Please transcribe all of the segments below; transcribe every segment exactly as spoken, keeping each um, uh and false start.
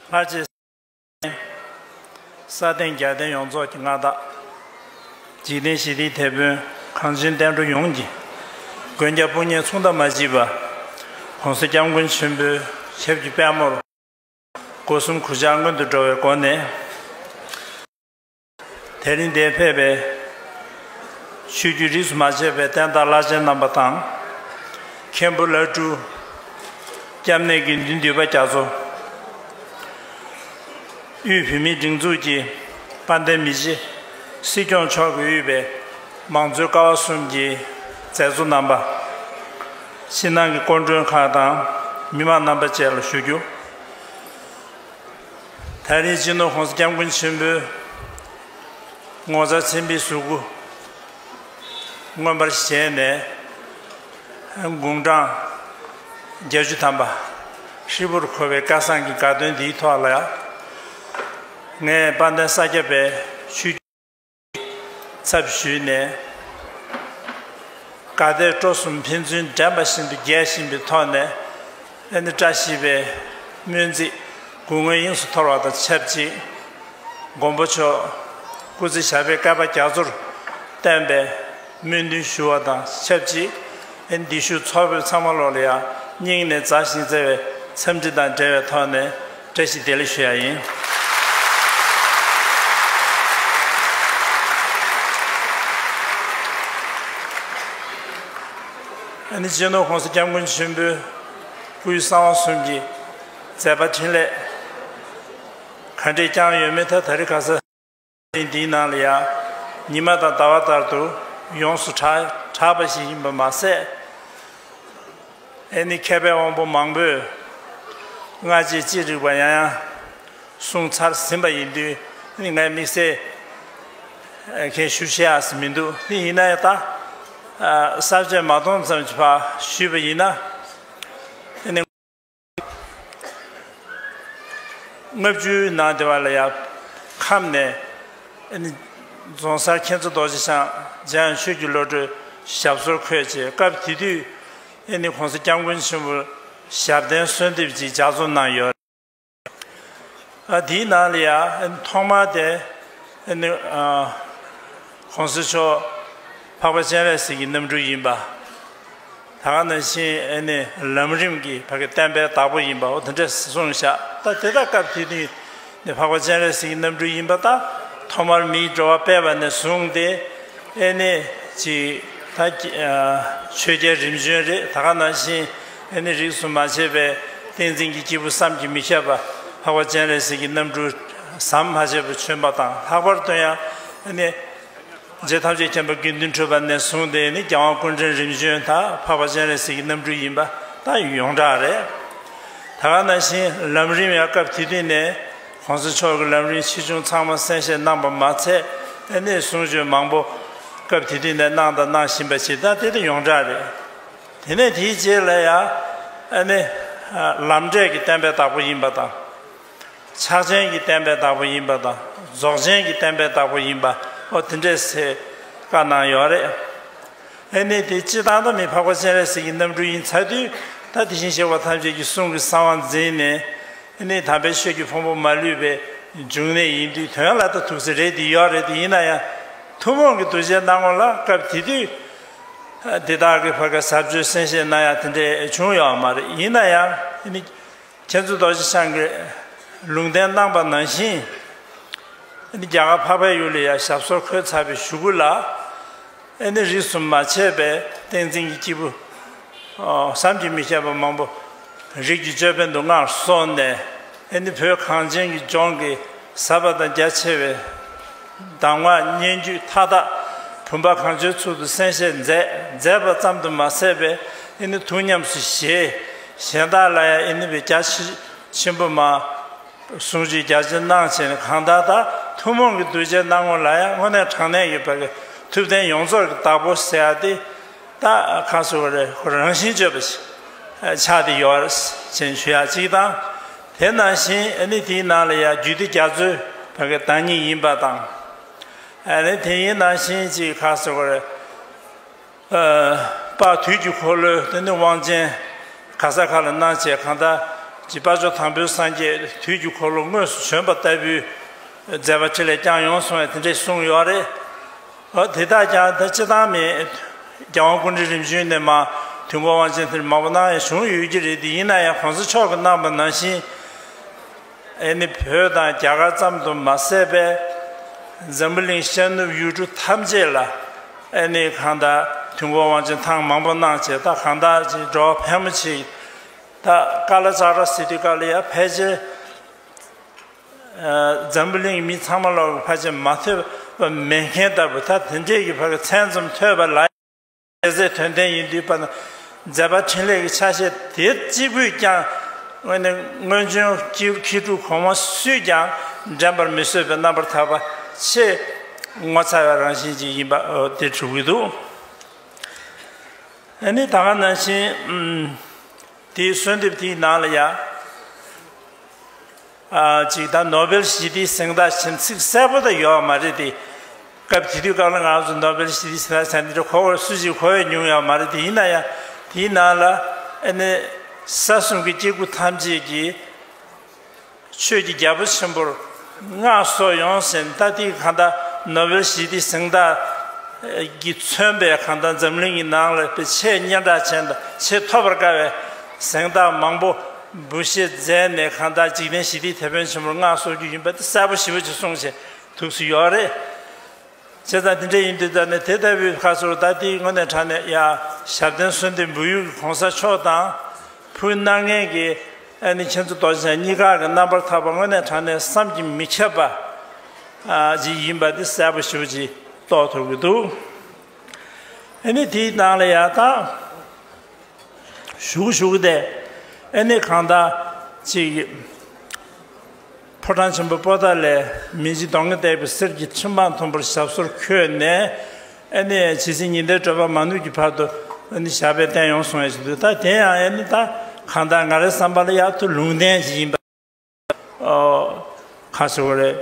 ལྷར་བཅས་ས་སྟེང་རྒྱལ་བསྟན་ཡོངས་རྫོགས་ཀྱི་མངའ་བདག་འཇིག་རྟེན་ཞི་བདེའི་དེད་དཔོན་གངས་ཅན་བསྟན་འགྲོ་ཡོངས་ཀྱི་མགོན་སྐྱབས་དཔུང་གཉེན་མཚུངས་ཟླ་མ་མཆིས་པ། ༸གོང་ས་༸སྐྱབས་མགོན་ཆེན་པོའི་ཞབས་ཀྱི་པད་མོར་སྒོ་གསུམ་གུས་ཕྱག་སྔོན་དུ་འགྲོ་བའི་སྒོ་ནས། དེ་རིང་འདིར་ཕེབས་པའི་ཆོས་བརྒྱུད་རིས་སུ་མ་ཆད་པའི་བསྟན་བདག་བླ་ཆེན་རྣམ་པ་དང་། མཁན་པོ་བླ་སྤྲུལ། སྐྱབས་གནས་དགེ་འདུན་འདུས་པ་རྒྱ་མཚོ། དབུས་བོད་མིའི་སྒྲིག་འཛུགས་ཀྱི་དཔལ་ལྡན་མི་རྗེ་སྲིད་སྐྱོང་མཆོག་གིས་དབུས་པའི་མང་གཙོའི་ཀ་བ་གསུམ་གྱི་མཛད་གཙོ་རྣམ་པ། ཕྱི་ནང་གི་སྐུ་མགྲོན་ཁག་དང་མི་མང་རྣམ་པ་བཅས་ལ་ཞུ་རྒྱུ། ད་རེས་སྤྱི་ནོར་༸གོང་ས་༸སྐྱབས་མགོན་ཆེན་པོའི་ངོ་མཚར་ཆེན་པོའི་གཟུགས་སྐུ་མངོན་པར་བཞེངས་ནས། དགུང་གྲངས་བརྒྱད་ཅུ་ཐམ་པ་ཧྲིལ་པོར་འཁོར་བའི་སྐལ་བཟང་གི་དགའ་སྟོན་འདིའི་ཐོག་ལ་ཡང་། ངས་དཔལ་ལྡན་ས་སྐྱ་པའི་ཆོས་ཚབ་ཞུས་ནས། དགའ་དད་སྤྲོ་གསུམ་ཕན་ཚུན་འགྲན་པ་བཞིན་དུ་རྒྱས་བཞིན་པའི་ཐོག་ནས། ཨ་ནི་བཀྲ་ཤིས་པའི་སྨོན་ཚིག་སྐུ་ངལ་དབྱིངས་སུ་མཐོལ་བ་དང་ཆབས་ཅིག། མགོན་པོ་མཆོག་སྐུ་ཚེ་ཞབས་པད་བསྐལ་པ་རྒྱ་མཚོར་བརྟན་པའི་སྨོན་འདུན་ཞུ་བ་དང་ཆབས་ཅིག། ཨ་ནི་འདི་ཤུལ་ཚོགས་ཕེབས་ཚང་མ་ལོག་ལ་ཡང་སྙིང་ནས་མཛའ་ཞིང་བརྩེ་བའི་འཚམས་འདྲི་དང་འབྲེལ་བའི་ཐོག་ནས། བཀྲ་ཤིས་བདེ་ལེགས་ཞུ་ཡ་ཡིན། ཨ་ནི་སྤྱི་ནོར་༸གོང་ས་༸སྐྱབས་མགོན་ཆེན་པོའི་སྐུའི་གསང་བ་གསུམ་གྱི་མཛད་པ་འཕྲིན་ལས་ག་འདྲས་བསྐྱངས་ཡོད་མེད། ད་ད་རེས་ཁ་སང་འདིའི་ནང་ལ་ཡང་ཉི་མ་དང་ཟླ་བ་ལྟར་དུ་ཡོངས་སུ་གྲགས་གྲགས་པ་ཞིག་ཡིན་པ་མ་ཟད། ཨེ་ནི་མཁས་པའི་དབང་པོ་མང་པོས་སྔ་རྗེས་ཅི་རིགས་པ་ཡང་ཡང་གསུངས་ཚར་ཟིན་པ་ཡིན་དུས། ཨེ་ནི་ངས་དམིགས་བསལ་མཁན་ཞུ་ཤེས་ཡ་ཟིན་མི་འདུག། དེ་ཡིན་ན་ཡང་ད་གསར་བརྗེ་མ་གཏོང་ཙམ་གྱི་བར་ཞུས་པ་ཡིན་ན། ཨེ་ནི་ལྔ་བཅུའི་ནང་དེ་བ་ལ་ཡང་ཁམས་ནས། ཨེ་ནི་རྫོང་སར་མཁྱེན་བརྩེ་རྡོ་རྗེ་འཆང་འཇམ་དབྱངས་ཆོས་ཀྱི་བློ་གྲོས་ཞབས་སོར་འཁོད་བྱས། སྐབས་དེ་དུས་ཨེ་ནི་༸གོང་ས་༸སྐྱབས་མགོན་ཆེན་པོ་ཞབས་བརྟན་གསོལ་འདེབས་ཅིག་ལྗགས་རྩོམ་གནང་ཡོད། ཨ་དེའི་ནང་ལ་ཡང་ཨེ་ནི་ཐོག་མར་དེ་ཨེ་ནི་ཨ་༸གོང་ས་མཆོག་འཕགས་པ་སྤྱན་རས་གཟིགས་ཀྱི་རྣམ་སྤྲུལ་ཡིན་པ། ད་ག་ནང་བཞིན་ཨེ་ནི་ལམ་རིམ་གྱི་ཕ་གི་བསྟན་པའི་བདག་པོ་ཡིན་པ། འོ་དེ་འདྲས་གསུངས་བཞག། ད་དེ་དག་སྐབས་དེ་དུས་ནི་འཕགས་པ་སྤྱན་རས་གཟིགས་ཀྱི་རྣམ་སྤྲུལ་ཡིན་པ་དང་། ཐོག་མར་མིའི་འགྲོ་བ་སྤེལ་བ་ནས་བཟུང་སྟེ། ཨེ་ནི་ཅིག་ད་ཆོས་རྒྱལ་རིམ་བྱོན་རེད། ད་ག་ནང་བཞིན་ཨེ་ནི་རིས་སུ་མ་ཆད་པའི་བསྟན་འཛིན་གྱི་སྐྱེས་བུ་བསམ་གྱིས་མི་ཁྱབ་པ་འཕགས་པ་སྤྱན་རས་གཟིགས་ཀྱི་རྣམ་སྤྲུལ་ཟམ་མ་ཆད་པར་བྱོན་པ་དང་། ལྷག་པར་དུ་ཡང་ཨེ་ནི། རྗེ་ཐམས་ཅད་མཁྱེན་པ་དགེ་འདུན་གྲུབ་པ་ནས་བཟུང་སྟེ་ནི་རྒྱལ་དབང་སྐུ་ཕྲེང་རིམ་བྱོན་དང་འཕགས་པ་སྤྱན་རས་གཟིགས་ཀྱི་རྣམ་སྤྲུལ་ཡིན་པ་ད་ཡོངས་གྲགས་རེད། ད་ག་ནང་བཞིན་ལམ་རིམ་ཡང་སྐབས་དེ་དུས་ནས་༸གོང་ས་མཆོག་གི་ལམ་རིམ་ཆེ་ཆུང་ཚང་མ་གསན་བཞེས་གནང་པ་མ་ཚད། ཨེ་ནས་གསུང་ཆོས་མང་པོ་སྐབས་དེ་དུས་ནས་གནང་དང་གནང་བཞིན་པ་ཞིག་ད་དེ་དེ་ཡོངས་གྲགས་རེད། དེ་ནས་དེའི་རྗེས་ལ་ཡང་ཨེ་ནས་ལམ་འབྲས་ཀྱི་བསྟན་པའི་བདག་པོ་ཡིན་པ་དང་། ཕྱག་ཆེན་གྱི་བསྟན་པའི་བདག་པོ་ཡིན་པ་དང་། རྫོགས་ཆེན་གྱི་བསྟན་པའི་བདག་པོ་ཡིན་པ། འོ་དེ་འདྲས་སེ་བཀའ་གནང་ཡོད་རེད། ཨེ་ནི་དེ་སྤྱི་བཏང་ད་མི་འཕགས་པ་སྤྱན་རས་གཟིགས་ཀྱི་རྣམ་སྤྲུལ་ཡིན་ཚར་དུས། ད་དེ་བཞིན་གཤེགས་པ་ཐམས་ཅད་ཀྱི་གསུང་གི་གསང་བ་འཛིན་ནས། ཨེ་ནི་དམ་པའི་ཆོས་ཀྱི་ཕུང་པོ་མ་ལུས་པའི་འབྱུང་གནས་ཡིན་དུས། དོན་ལ་ད་ཐུགས་སྲས་རེད་དེ་ཡོད་རེད་དེ། ཡིན་ན་ཡང་ཐུན་མོང་གི་གདུལ་བྱའི་སྣང་ངོ་ལ་སྐབས་དེ་དུས་དེ་དག་གི་བར་ག་ཟབ་ཆོས་གསན་བཞེས་གནང་ཡ་དེ་འདྲས་བྱུང་ཡོད་མ་རེད། ཡིན་ན་ཡང་ཨེ་ནི། མཁྱེན་བརྩེ་རྡོ་རྗེ་འཆང་གི་ལུང་བསྟན་གནང་པ་ནང་བཞིན། ཨ་ནི་རྒྱ་གར་འཕགས་པའི་ཡུལ་ལ་ཡང་ཞབས་སོར་འཁོད་ཚར་བའི་གཞུག་གུ་ལ། ཨ་ནི་རིས་སུ་མ་ཆད་པའི་བསྟན་འཛིན་གྱི་སྐྱེས་བུ་བསམ་གྱིས་མི་ཁྱབ་པ་མང་པོ་རིགས་ཀྱི་ཅོད་པན་དུ་མངའ་གསོལ་ནས། ཨ་ནི་བོད་གངས་ཅན་གྱི་ལྗོངས་ཀྱི་ཟབ་པ་དང་རྒྱ་ཆེ་བའི་གདམས་ངག་སྙན་བརྒྱུད་མཐའ་དག་བུམ་པ་གང་བྱོའི་ཚུལ་དུ་གསན་བཞེས་མཛད་མཛད་པ་ཙམ་དུ་མ་ཟད་པའི། ཨེ་ནི་ཐུགས་ཉམས་སུ་བཞེས། གཞན་དག་ལ་ཡང་ཨེ་ནི་བའི་རྒྱ་ཆེ་ཆེན་པོ་མ་གསུང་ཆོས་རྒྱ་ཆེ་གནང་བྱས་ནས། གང་ལྟར་ད་ཐུན་མོང་གི་གདུལ་བྱའི་སྣང་ངོ་ལ་ཡང་དངོས་གནས་དྲང་གནས་ཡོད་པ་གི་ཐུབ་བསྟན་ཡོངས་རྫོགས་ཀྱི་བདག་པོ་ཟེར་ཡ་དེ། ད་ཁ་སོ་རེ་ཁོ་རང་བཞིན་བརྗོད་པ་ཞིག་ཆགས་ཏེ་ཡོད་ཅེས་ཞུ་ཡ་གཅིག་དང་། དེ་ནང་བཞིན་ཨ་ནི་དེའི་ནང་ལ་ཡང་རྒྱུད་སྡེ་རྒྱ་མཚོའི་བར་གྱི་བདག་ཉིད་ཡིན་པ་དང་། ཨ་ནི་དེ་ཡིན་ནང་བཞིན་ཅིག་ཁ་སོ་རེ། ཨ་དཔལ་དུས་ཀྱི་འཁོར་ལོའི་དེ་ནི་དབང་ཆེན་ག་ས་ག་ལ་གནང་བྱས། གང་ལྟར་ ཀྱི་དཔལ་མཆོག་དང་པོའི་སངས་རྒྱས་དུས་ཀྱི་འཁོར་ལོ་དངོས་སུ་བྱོན་པ་ལྟ་བུའི་མཛད་པ་འཕྲིན་ལས་བསྐྱངས་ཡོང་སོང་བས་དེ་འདྲས་གསུངས་ཡོད་རེད། འོ་དེ་དག་ཀྱང་ད་སྤྱི་བཏང་མེད། རྒྱལ་དབང་སྐུ་ཕྲེང་རིམ་བྱོན་ནས་མར་དུས་འཁོར་དབང་ཆེན་དེར་མང་པོ་གནང་ཡང་བྱུང་ཡོད་ཀྱི་རེད་དེ། ཡིན་ན་ཡང་གོང་ས་མཆོག་གིས་གནང་པ་ནང་བཞིན། ཨེ་ནི་བོད་དང་རྒྱ་གར་ཙམ་དུ་མ་ཟད་པའི་འཛམ་བུ་གླིང་ཤར་ནུབ་ཡུལ་གྲུ་ཐམས་ཅད་ལ་ཨེ་ནི་གང་ལྟར་དུས་འཁོར་དབང་ཆེན་ཐེངས་མང་པོ་གནང་བྱས། ད་གང་ལྟར་ཅིག་འགྲོ་བ་ཕལ་མོ་ཆེ་ད་ཀ་ལ་ཙཀྲ་ཟེར་དུས་སྐབས་ལ་ཡང་ཕལ་ཆེར་འཛམ་བུ་གླིང་མི་ཚང་མ་ལོག་ཕལ་ཆེར་མ་ཐོས་པ་མེད་མཁན་ལྟ་བུ། ད་དེ་འདྲས་ཀྱི་བར་གྱི་མཚན་ཙམ་ཐོས་པ་ལ། ཚེ་ཚད་དོན་ལྡན་ཡིན་དུས་པ་ན་མཛད་པ་འཕྲིན་ལས་ཀྱི་ཆ་ཤས་དེ་གཅིག་པུས་ཀྱང་དངོས་གནས་སྔོན་བྱོན་སྐྱེས་བུ་མཁས་གྲུབ་གོང་མ་སུས་ཀྱང་འགྲན་པར་མི་བཟོད་པའི་རྣམ་པར་དག་པ་ཆེས་ངོ་མཚར་བའི་རང་བཞིན་ཅིག་ཡིན་པ་དེ་གྲུབ་ཀྱི་འདུག་ཨ་ནི་ད་ག་ནང་བཞིན་དེའི་གསོལ་འདེབས་དེའི་ནང་ལ་ཡང་། ཨ་ཅིག་ད་ནོ་བེལ་ཞི་བདེའི་གཟེངས་རྟགས་ཆེན་ཚིག་གསལ་པོ་ད་ཡོད་མ་རེད་དེ། སྐབས་དེ་དུས་སྐབས་ལ་ང་ཚོ་ནོ་བེལ་ཞི་བདེའི་གཟེངས་རྟགས་ཆེན་འདི་འདྲ་གོ་བར་སུ་ཞིག་གོ་བས་མྱོང་ཡོད་མ་རེད་དེ། ཡིན་ན་ཡང་དེའི་ནང་ལ་ཨ་ནི་ས་གསུམ་གྱི་སྐྱེ་དགུ་ཐམས་ཅད་ཀྱིས་ཆོས་ཀྱི་རྒྱལ་པོ་ཆེན་པོར་མངའ་གསོལ་ཡོང་ཟེར། ད་དེ་གང་ལྟར་ནོ་བེལ་ཞི་བདེའི་གཟེངས་རྟགས་ཀྱིས་མཚོན་པའི་གང་ལྟར་འཛམ་གླིང་གི་ནང་ལ་ཆེས་སྙན་གྲགས་ཅན་དང་ཆེས་ཐོབ་པར་དཀའ་བའི་གཟེངས་རྟགས་མང་པོ་འབུལ་བཞེས་མཛད་ནས་གང་ལྟར་འཇིག་རྟེན་ཞི་བདེའི་དེད་དཔོན་ཆེན་པོར་མངའ་གསོལ་རྒྱུ་ཡིན་པ་དེ་གསལ་པོ་ཞེ་པོ་ཅིག་གསུངས་བྱས་ཐུགས་སུ་ཡོད་རེད། བྱས་ཙང་དེ་འདྲ་ཡིན་དུས་ད་ནི་དེ་ལྟ་བུའི་ཁ་སོར་ད་དེའི་དངོས་གནས་དྲང་གནས་ཡ་ཞབས་བརྟན་གསོལ་འདེབས་འབུལ་ཡུལ་གྱི་གོང་ས་མཆོག་དང་ཕུལ་གནང་མཁན་གྱི་ཨ་ནི་མཁྱེན་བརྩེ་རྡོ་རྗེ་འཆང་གཉིས་ཀ་གི་རྣམ་པར་ཐར་པ་དངོས་གནས་དྲང་གནས་བསམ་གྱིས་མི་ཁྱབ་པ་ཨ་ཅིག་ཡིན་པ་དེ་གསལ་པོ་ཞེ་པོ་ཅིག་རྟོགས་ཐུབ་ཀྱི་འདུག་ཨ་ནི་དེའི་ནང་ལ་ཡ་ད། ཞུ་ཞུ་དེ། ཨ་ནི་གང་ལྟར་ཅིག་ཕོ་བྲང་ཆེན་པོ་པོ་ཏཱ་ལའི་མི་འཇིགས་གདོན་བགེགས་བཏེགས་པའི་གསེར་གྱི་ཁྲི་འཕང་མཐོན་པོར་ཞབས་སོར་འཁོད་ནས། ཨ་ནི་ཇི་སྲིད་ཉི་ཟླའི་བགྲོད་པ་མ་ནུབ་ཀྱི་བར་དུ་ཨ་ནི་ཞབས་པད་བརྟན་ཡོང་གསུང་ཡ་ཞིག་འདུག་ད་དེ་ཡང་ཨ་ནི་ད་གང་ལྟར་ང་རའི་བསམ་པ་ལ་ཡག་ཏུ་ལུང་བསྟན་ཞིག་ཡིན་པ། ཨོ། ག་ཟེར་བ་རེད།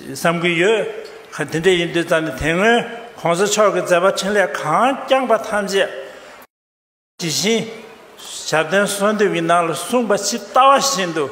བསམ་གྱི་ཡོད། ག་དེ་འདྲ་ཡིན་དུས་ཙང་ནས་དེ་སྔོན་གོང་ས་མཆོག་གི་མཛད་པ་འཕྲིན་ལས་གང་བསྐྱངས་པ་ཐམས་ཅད། ཇི་བཞིན་ཞབས་བརྟན་གསོལ་འདེབས་ཀྱི་ནང་ལ་གསུངས་པ་ཇི་ལྟ་བ་བཞིན་དུ་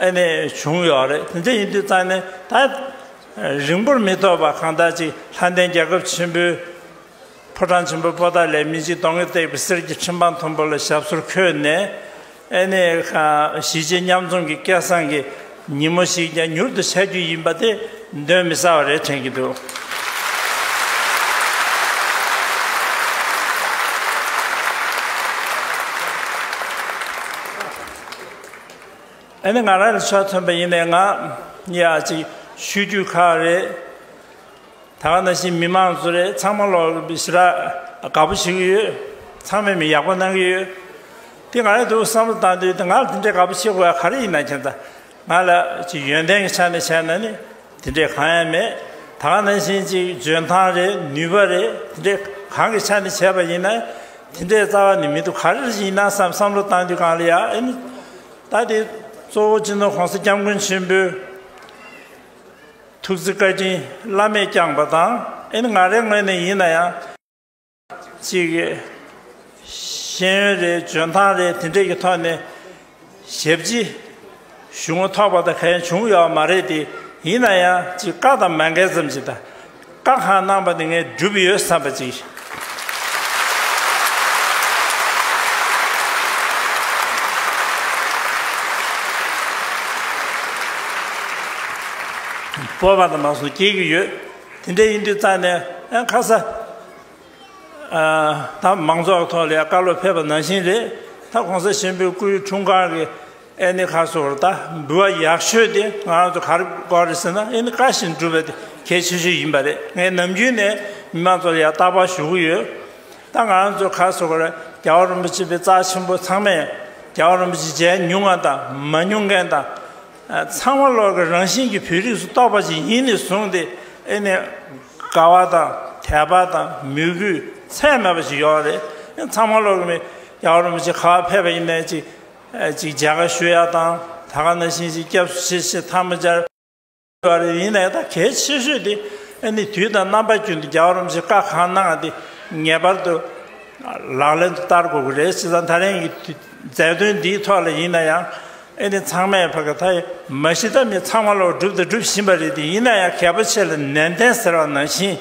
ཨ་ནི་བྱུང་ཡོད་རེད། དེ་འདྲ་ཡིན་དུས་ཙང་ནས་ད་རིང་པོར་མི་ཐོགས་པ་གང་ལྟར་ཅིག་ལྷ་ལྡན་རྒྱལ་ཁབ་ཆེན་པོའི་ཕོ་བྲང་ཆེན་པོ་པོ་ཏཱ་ལའི་མི་འཇིགས་གདོན་བགེགས་བཏེགས་པའི་གསེར་གྱི་ཁྲི་འཕང་མཐོན་པོ་ལ་ཞབས་སོར་འཁོད་ནས། ཨ་ནི་གཞིས་བྱེས་མཉམ་འཛོམས་ཀྱི་སྐལ་བཟང་གི་ཉིན་མོ་ཞིག་ཀྱང་མྱུར་དུ་འཆར་རྒྱུ་ཡིན་པ་དེ་གདོན་མི་ཟ་བ་རེད་དྲན་གྱི་འདུག་ཨ་ནི་ང་རང་ལ་ཆ་མཚོན་པ་ཡིན་ནའི་ང་ཡ་ཅིག་ཆོས་བརྒྱུད་ཁག་རེད། ད་ག་ནང་བཞིན་མི་མང་ཚོ་རེད། ཚང་མ་ལོག་ཞེ་དྲག་དགའ་པོ་བྱེད་ཀྱི་ཡོད། ཚང་མས་མི་ཡག་པོ་གནང་གི་ཡོད། དེ་ང་རང་དུ་བསམ་བློ་བཏང་དུས་དེ་ང་ལ་དེ་འདྲའི་དགའ་པོ་བྱེད་དགོས་ཡ་ག་རེ་ཡིན་ན་མཁྱེན་ད། ང་ལ་ཅིག་ཡོན་ཏན་གྱི་ཆ་ནས་བྱས་ན་ནི་དེ་འདྲའི་གང་ཡང་མེད། ད་ག་ནང་བཞིན་ཅིག་འཇོན་ཐང་རེད། ནུས་པ་རེད། དེ་འདྲའི་གང་གི་ཆ་ནས་བྱས་པ་ཡིན་ན་དེ་འདྲའི་རྩ་བ་ནས་མི་འདུག་ག་རེ་ཡིན་ན་བསམ་བསམ་བློ་བཏང་དུས་གང་ལ་ཡ་ཨེ་ནི་ད་དེ་གཙོ་བོ་སྤྱི་ནོར་གོང་ས་སྐྱབས་མགོན་ཆེན་པོའི་ཐུགས་བརྩེ་བཀའ་དྲིན་བླ་མས་བསྐྱངས་པ་དང་། ཨེ་ནི་ང་རའི་ངོས་ནས་ཡིན་ན་ཡང་ཅིག་ཤེས་ཡོན་རེད། འཇོན་ཐང་རེད། དེ་འདྲས་ཀྱི་ཐོག་ནས་ཞབས་ཕྱི་ཞུ་ངོ་ཐོག་པ་དང་གང་ཡང་བྱུང་ཡོད་མ་རེད་དེ། ཡིན་ན་ཡང་ཅིག་བཀའ་དང་མ་འགལ་ཙམ་ཞིག་དང་། བཀའ་གང་གནང་པ་དེ་ངས་བསྒྲུབས་ཡོད་བསམ་པ་ཅིག་སྤོབས་པ་དང་མ་སོང་སྐྱེ་གི་ཡོད། དེ་འདྲ་ཡིན་དུས་ཙང་ནས་ཨ་ཁ་ས་ཨ་ད་མང་ཚོགས་ཐོག་ལ་ཡང་བཀའ་སློབ་ཕེབས་པ་ནང་བཞིན་རེད། ད་གོང་ས་ཆེན་པོའི་སྐུའི་འཁྲུངས་སྐར་གྱི་ཨེ་ནི་ཁ་སོར་ད་འབུལ་བ་ཡག་ཤོས་དེ་ང་རང་ཚོ་ག་རེ་དགོས་རེད་ཟེར་ན། ཨེ་ནི་བཀའ་བཞིན་སྒྲུབ་པ་དེ་གལ་ཆེ་ཤོས་ཡིན་པ་རེད། ངས་ནམ་རྒྱུན་ནས་མི་མང་ཚོ་ལ་ཡང་རྟག་པར་ཞུ་གི་ཡོད། ད་ང་རང་ཚོ་ག་རེ་ཟེར་དགོས་རེད། རྒྱལ་བ་རིན་པོ་ཆེ་པའི་རྩ་ཆེན་པོ་ཚང་མས་རྒྱལ་བ་རིན་པོ་ཆེ་མཇལ་མྱོང་བ་དང་མ་མྱོང་མཁན་དང་། ཚང་མ་ལོག་གི་རང་བཞིན་གྱི་བོད་རིགས་སུ་གཏོགས་པ་ཞིག་ཡིན་ནས་བཟུང་སྟེ། ཨེ་ནས་དགའ་བ་དང་དད་པ་དང་མོས་གུས་ཚད་མེད་པ་ཞིག་ཡོད་རེད། ཚང་མ་ལོག་གི་མི་རྒྱལ་བ་རིན་པོ་ཆེ་ག་པར་ཕེབས་པ་ཡིན་ནའི་ཅིག་ཅིག་མཇལ་ཁ་ཞུ་ཡ་དང་། ད་ག་ནང་བཞིན་ཅིག་སྐྱབས་སུ་མཆི་ཞེས་ཐལ་མོ་སྦྱར་ཡོད་རེད། ཡིན་ནའི་ད་གལ་ཆེ་ཤོས་དེ་ཨེ་ནི་དུས་དང་རྣམ་པ་ཀུན་ཏུ་རྒྱལ་བ་རིན་པོ་ཆེ་བཀའ་གང་གནང་བ་དེ་ངེས་པར་དུ་ ལག་ལེན་དུ་བསྟར་དགོས་ཀྱི་རེད། བྱས་ཙང་ད་རིང་གི་མཛད་དོན་འདིའི་ཐོག་ལ་ཡིན་ན་ཡང་ཨེ་ནི་ཚང་མས་ཕ་གི་ད་མ་གཞི་ད་མི་ཚང་མ་ལོག་སྒྲུབ་དང་སྒྲུབ་བཞིན་པ་རེད་དེ། ཡིན་ན་ཡང་གལ་པོ་ཆེ་ལ་ནན་ཏན་ཟེར་བ་ནང་བཞིན།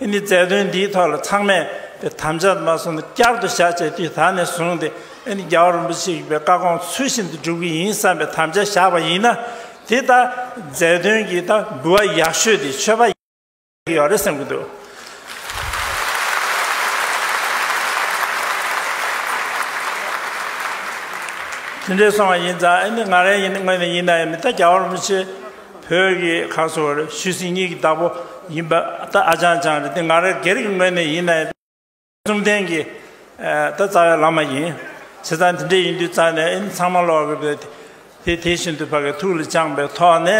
ཨེ་ནི་མཛད་དོན་འདིའི་ཐོག་ལ་ཚང་མས་དེ་དམ་བཅའ་མ་སོང་ན་བསྐྱར་དུ་བཞག་བྱས་དུས་ད་ནས་བཟུང་སྟེ་ཨེ་ནི་རྒྱལ་བ་རིན་པོ་ཆེ་གི་བཀའ་དགོངས་ཚུལ་བཞིན་དུ་སྒྲུབ་ཀྱི་ཡིན་བསམ་པའི་དམ་བཅའ་བཞག་པ་ཡིན་ན། དེ་ད་མཛད་དོན་གྱི་ད་འབུལ་བ་ཡག་ཤོས་དེ་ཆོས་པ་ཡོད་རེད་བསམ་གྱི་འདུག་དེ་འདྲའི་སོང་བ་ཡིན་ཙང་ཨ་ནི་ང་རང་ཡིན་ངོས་ནས་ཡིན་ན་ཡང་མི་ད་རྒྱལ་བ་རིན་པོ་ཆེ་བོད་ཀྱི་ཁ་སོ་ཆོས་སྲིད་གཉིས་ཀྱི་བདག་པོ་ཡིན་པ་ད་ཨ་ཅང་ཅང་རེད། དེ་ང་རང་སྒེར་གྱི་ངོས་ནས་ཡིན་ན་ཡང་གསུམ་ལྡན་གྱི་ད་རྩ་བའི་བླ་མ་ཡིན། བྱས་ཙང་དེ་འདྲ་ཡིན་དུས་རྩ་ནས་ཨ་ནི་ཚང་མ་ལོག་གི་དེ་དེ་བཞིན་དུ་ཕ་གི་ཐུགས་ལ་བཅངས་པའི་ཐོག་ནས་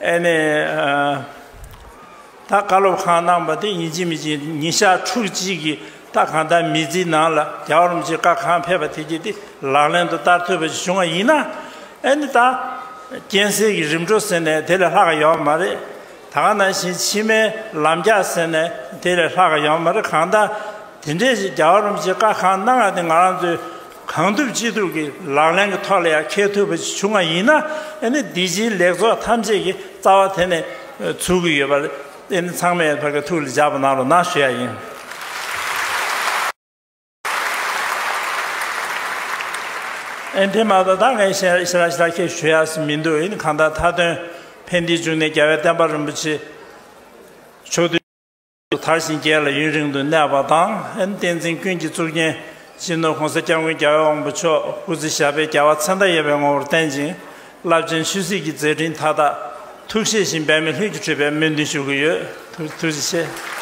ཨ་ནི། ད་བཀའ་སློབ་གང་གནང་པ་དེ་ཡིན་གཅིག་མིན་གཅིག་ཉིན་ཞག་ཕྲུགས་གཅིག་གི་ད་གང་ལྟར་མི་ཚེའི་ནང་ལ་རྒྱལ་བ་རིན་པོ་ཆེས་བཀའ་གང་ཕེབས་པ་དེ་གྱིས་དེ་ལག་ལེན་དུ་བསྟར་ཐུབ་པ་ཞིག་བྱུང་བ་ཡིན་ན། ཨ་ནི་ད་རྐྱེན་སེལ་གྱི་རིམ་གྲོ་ཟེར་ནས་དེ་ལས་ལྷག་ག་ཡོད་མ་རེད། ད་ག་ནང་བཞིན་ཕྱི་མའི་ལམ་རྒྱགས་ཟེར་ནས་དེ་ལས་ལྷག་ག་ཡོད་མ་རེད། གང་ལྟར་དེ་འདྲའི་ཞིག་རྒྱལ་བ་རིན་པོ་ཆེས་བཀའ་གང་གནང་བ་དེ་ང་རང་ཚོས་གང་ཐུབ་ཅི་ཐུབ་ཀྱིས་ལག་ལེན་གྱི་ཐོག་ལ་ཡང་འཁྱེར་ཐུབ་པ་ཞིག་བྱུང་བ་ཡིན་ན། ཨ་ནི་འདི་ཕྱིའི་ལེགས་ཚོགས་ཐམས་ཅད་ཀྱི་རྩ་བ་དེ་ནས་ཚུགས་ཀྱི་ཡོད་པ་རེད། ཨ་ནི་ཚང་མས་ཕ་གི་ཐུགས་ལ་འཇགས་པ་གནང་རོགས་གནང་ཞུ་ཡ་ཡིན། ཨ་ནི་དེ་མ་གཏོགས་ད་ངས་ཞེ་དྲག་ཞེ་དྲག་ཁྱེད་ཞུ་ཡ་ཞིག་མི་འདུག་ཨ་ནི་གང་ལྟར་མཐའ་དོན་ཕན་བདེའི་འབྱུང་གནས་རྒྱལ་བའི་བསྟན་པ་རིན་པོ་ཆེ་ཕྱོགས་དུས། དར་ཞིང་རྒྱས་ལ་ཡུན་རིང་དུ་གནས་པ་དང་། ཨན་བསྟན་འཛིན་ཀུན་གྱི་གཙུག་རྒྱན་སྤྱི་ནོར་༸གོང་ས་༸སྐྱབས་མགོན་རྒྱལ་བའི་དབང་པོ་མཆོག་སྐུ་ཚེ་ཞབས་པད་བརྒྱ་པ་ཚེ་མཐའ་ཡས་པའི་ངོ་བོར་བརྟན་ཅིང་། རླབས་ཆེན་ཆོས་སྲིད་ཀྱི་མཛད་འཕྲིན་མཐའ་དག་ཐུགས་བཞེད་བཞིན་འབད་མེད་ལྷུན་གྱིས་གྲུབ་པའི་སྨོན་འདུན་ཞུ་གི་ཡོད། ཐུགས་ཐུགས་རྗེ་ཆེ།